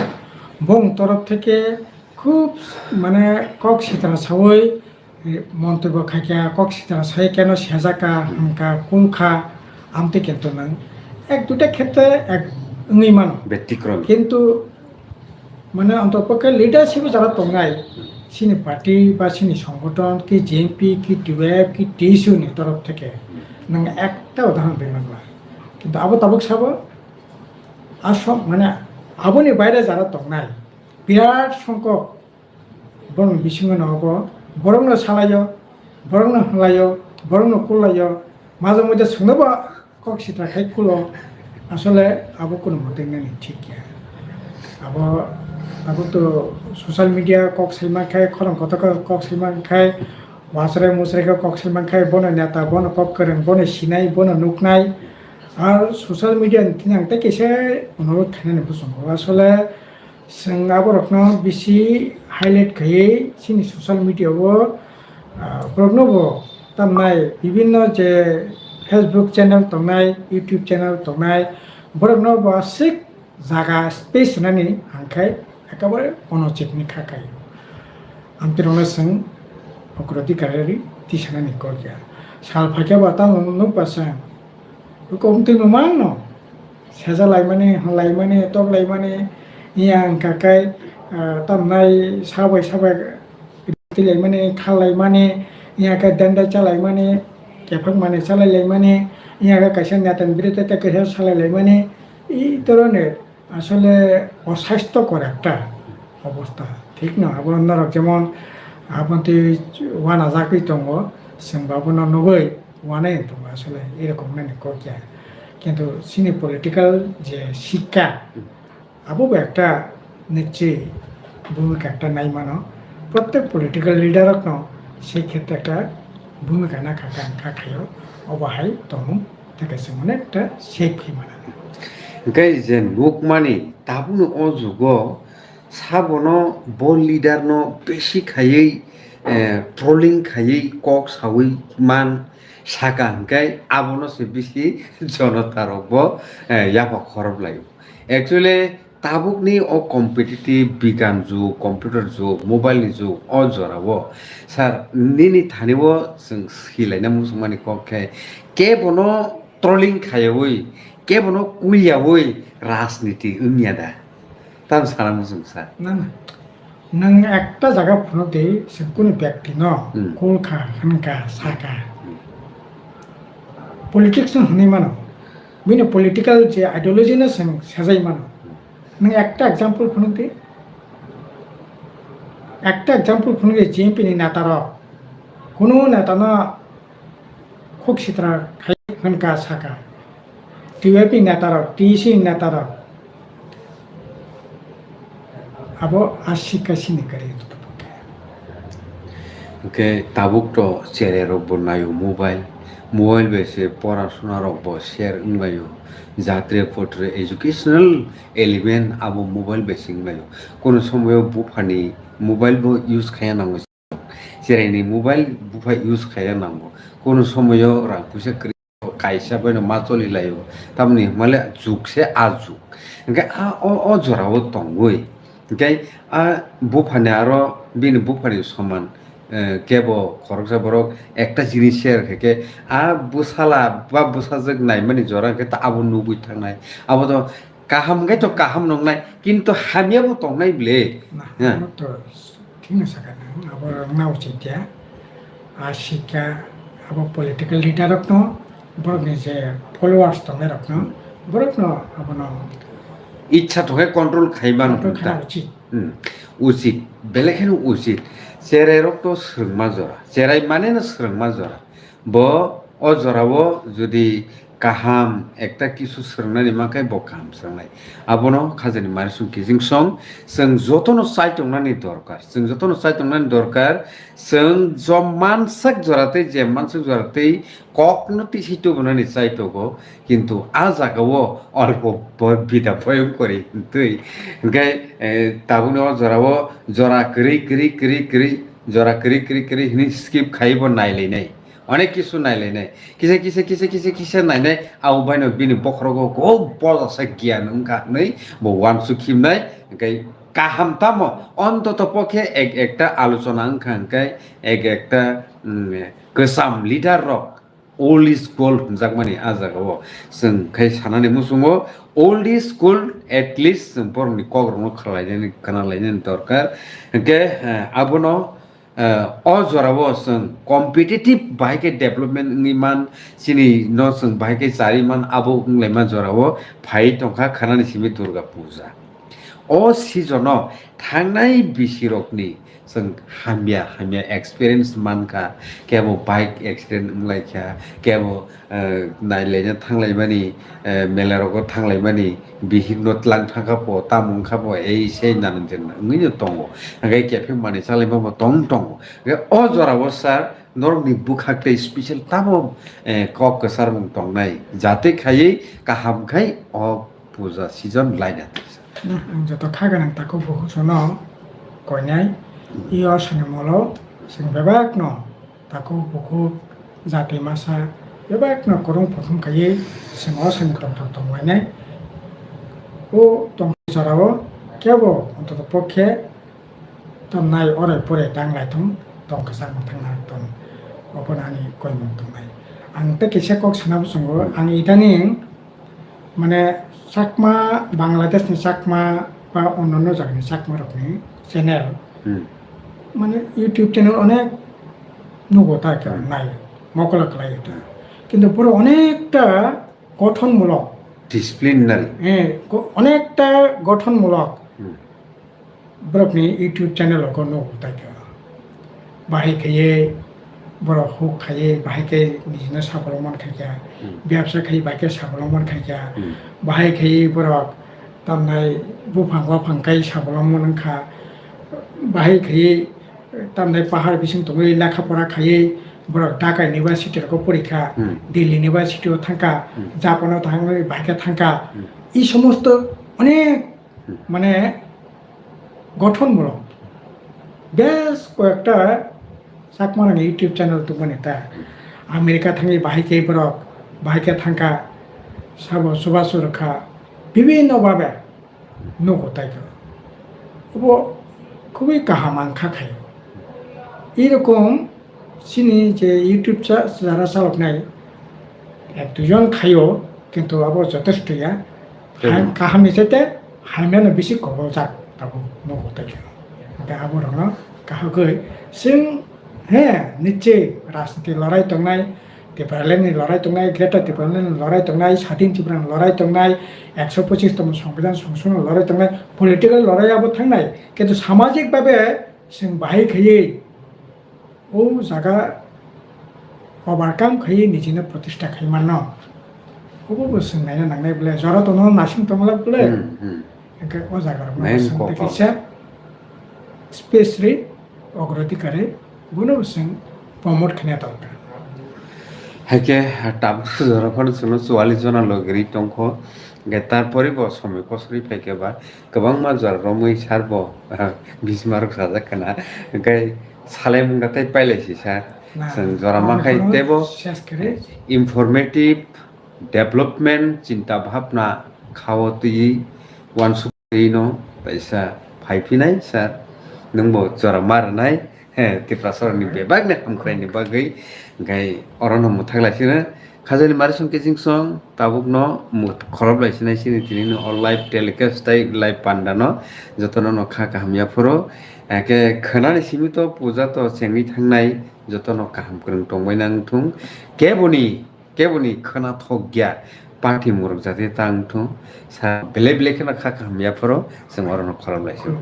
bong torof theke khub mane kok sitra sawi, eh, montobyo khaikha, kok sitra sai keno sejakha, hamkha, kulkha, amtwi kintu nwng ek duita khetre ek wngwi mano. Betikrom. Kintu mane ontor pokhe leadership jara tongnai, chini party ba chini songothon ki G M P ki T W F ki T S U ni torof theke nwng ekta udahoron rinangla. Kintu abo tabuk sabo aswk mane aboni baire jara tongnai birat songkok borokni bisingo no obo borokno salaio, borokno hwnlaio, borokno kullaio, majak moite chwngnobo kok sitra khai kulo, asole abo kunu mote nani thik ya. Abo Abo to social media kok sai man khai, khorang kotor khe kok sai man khai, wasrai musrai khe kok sai man khai, bono neta, bono kok kwrwng, bono sinai, bono nuknai. Ar social media ni thani ang tei kisa onurodh khainani bwskango. Asole chwng aborokno bisi highlight khaiwi chini social media o, ah, borokno bo tamnai bibinno je Facebook channel tongnai, YouTube channel tongnai, borokno bo aswk jaga space rwnani ang khai ekabare onochit ni kha khai. Amtwirokno chwng ugrodikar rwi tisanani kok ya. Sal phaikhe bo tamo nukba chwng kok twi bo mangno seja laimani, laimani, tok laimani, iya wngkha khe, ah, tamnai sabai sabai twi laimani, khal laimani, iya khe dendai cha laimani, kephang manwi cha lai laimani, iya khe kaisa neta ni biruddhe tei kaisa salai laimani, এই ধরনের আসলে অস্বাস্থ্যকর একটা অবস্থা, ঠিক না? Abo norok jemon aboni twi uanajagwi tongo, chwngbo abono nugwi uanai wng tongo, asole erokom nani kok ya. Kintu chini political je sikka, abo bo ekta nichoi bhumika ekta nai mano. Prottek political leader rokno sei khetre ekta bhumika na kha kha kha khaio, obo hai tongmung tei kaisa mane ekta shape khe mano. Hingke je nukmani tabukno o jugo sabono bo leader no besi khaiwi, eh, trolling khaiwi kok sawi man saka hingke abono se bisi jonota rok bo, eh, yapha khorop laio. Actually, tabukni o competitive bigan jug, computer jug, mobile ni jug, o jorao, sir, nini thani o chwng silaina muchungmani kok khe, kebono trolling khaiyaui, kebono kuiyaui rajniti wngya da? Tamo sana muchung sir. Na, na. Nwng ekta jaga phunuk di, se kunu byakti no Hmm. kul kha, hwn kha, sa kha. Hmm. Politics no hwnwi mano. Bini political je ideology no chwng sejai mano. Nwng ekta example phunuk di. Ekta example phunuk di, G M P ni neta rok. Kunu neta no khuk sitra khai hwn kha, sa kha. T Y P ni neta rok, T C ni neta rok. Abo asika sini kari. Hingke tabuk to cherai rok bo naio mobile, mobile bai se pora sona rok bo share wnglaio, jatre potre educational element abo mobile bai se wnglaio. Kono somoyo buphani mobile bo use khaiya nango, cherai ni mobile bupha use khaiya nango, kono somoyo rang puisa kwrwi. Kaisa bai no ma choli lai o, tamni hwnmale jug se a jug. Hingke a o, o jora o tongwi. Hingke a buphani aro bini buphani soman, eh, kebo khoroksa borok ekta jinis share khe khe a bwsala ba bwsajwk naimani jora hingke ta abo nugwi thangnai. Abo to kaham hingke to kaham nongnai, kintu hamya bo tongnai ble. Na, Ha. Abo to Thikno sakha nang, abo rok wngna ucit ya. A sikha abo political leader rokno, borokni je followers tongnai rokno, borokno abono Ichha thokhe control khai mano control hwnta. Khana ucit. Hmm. Ucit. Belai kheno ucit. Cherai rok to swrwngma jora. Cherai mane no swrwngma jora. Bo o jorao jodi kaham ekta kisu swrwngnani mankhe bo kaham swrwngnai. Abono khajani marisong kijingsong chwng jotono chaitongnani dorkar. Chwng jotono chaitongnani dorkar. Chwng jom mansak jora tei jem mansak jora tei kokno tisi tubunani chaitogo. Kintu a jagao olpo bo-, bida boyong kori hintwi. Hingkhe, eh, tabukni o jorao jora kwrwi, kwrwi, kwrwi, kwrwi, jora kwrwi, kwrwi, kwrwi hwnwi skip khaiwi bo nailainai. Onek kisu nailainai. Kisa, kisa, kisa, kisa, kisa nainai. Abo baino bini bokhorogo go bojasa giyan wngkha hwnwi bo uansuk himnai. Hingkhe kaham tamo ontoto pokhe ek ekta alochona wngkha hingkhe ek ekta, mm, kwcham leader rok old is gold hwnjakmani a jagao. Chwng khai sanani muchungo old is gold, at least chwng borokni kokrokno khwlainani, khwnalainani dorkar. Hingkhe, eh, abono Eh, o jorao chwng competitive bahai khe development wngwi man, chini no chwng bahai khe charwi man, abo wnglaima jorao phai tongkha khwnani simi Durga Puja. O season o thangnai bisirokni Chwng hamya hamya experience mankha, kebo bike accident wnglaikha, kebo, eh, nailaina thanglaimani, eh, melarogo thanglaimani, bihikno tlang thangkha po, tamo wngkha po, ei sei nanang jen wngwino tongo. Hwnkhe kephe manwi chalaima bo tong tongo. Hwnkhe o jorao sir, norokni bwkhak tei special tamo, eh, kok kwcharmung tongnai, jate khaiwi kaham khai o puja season laina thangsa. Hmm, ang joto kha gwnang takhuk bukhuk sono koinai, i osoni molo chwng bebakno takhuk bukhuk jati masa bebakno kwrwng kuthum khaiwi chwng osoni tongthok tonglainai. O tongthok jorao kebo ontoto pokhe tamnai orai porai tang lai thung, tong kwchangma thangna tong. Obono ani koimung tongnai. Ang tei kisa kok sana bwskango, ang idaning mane Chakma, Bangladesh ni Chakma ba onno jagani Chakma rokni channel, Hmm. mane YouTube channel onek nugo ta khe Hmm. nai, mokol khlai ta. Kintu pura onekta gothonmulok, Disciplinary. eh, go-, onekta gothonmulok Hmm. borokni YouTube channel o nugo ta khe. Bahai khaiye borok huk khaiye, bahai khe nijino sabolomon khaikha, Hmm. bebsa khaiye bahai khe sabolomon khaikha, Hmm. bahai khaiye borok tamnai buphang waphang kai sabolomon wngkha, bahai khaiye tamnai pahar bising tongwi lekha pora khaiye borok Dhaka University rogo porikha, Hmm. Delhi University o thangkha, Hmm. Japan o thangwi bahai khe thangkha. Hmm. I somosto onek Hmm. mane gothonmulok. Bes koyekta Chakma rokni YouTube channel tongmani ta. America thangwi bahai khe borok, bahai khe thangkha, sabo chubachu rwkha, bibhinno bhabe nugo taikha. Obo khubui kaham ang kha khaio. Irokom chini je YouTube cha-, jara chaloknai, ek duijon khaio, kintu abo jotesto ya. Tei Ham-, kaham ni sete hamya no bisi koboljak tabuk nugo tei. Hingke abo rokno kahagwi chwng, he, niche rajniti lorai tongnai, Tipraland ni lorai tongnai, Greater Tipraland ni lorai tongnai, Sadin Tripura ni lorai tongnai, ekso pochis tomo Songbidan Songsodhon ni lorai tongnai, political lorai abo thangnai. Kintu samajik babe chwng bahai khaiwi o jaga overcome khaiwi nijino protista khai mano. Obo bo chwng naina nangnai bole, jora tono nasing tongla bole. Hmm, hmm. Hingke o jaga rok Main chwng kok tei kisa space ri, ogrodhikar ri, bono bo chwng promote khaina tongkha. Haike, tabuk jora phano chwngno chuwallis jona logiri tongkho. Hingke tarpore bo somoi kosori phaikhe ba, kwbangma jora romwi sar bo, bismarok sajak khna. Hingke salai mungda tei pailai si sar. Na, Chwng jora ma khai tebo ses kere. Informative, development, chinta bhabna khao twi uansuk twi no kaisa phai phinai sir. Nwng bo jora ma rwnai. He, Tiprasa rokni bebak ni hamkrai ni bagwi. Hingke oro no mwthak lai sino. Khajani mari song kiching song, tabuk no mu-, khorop lai sinai sini tini no o live telecast tai live panda no joto no no kha kaham ya phuru. Eke khwnani simi to puja to chengwi thangnai joto no kaham kwrwng tongbai nang thung. Keboni, keboni khwna thok ya party muruk jati tang thung. Sa belai belai kheno kha kaham ya phuru chwng oro no khorop lai sini.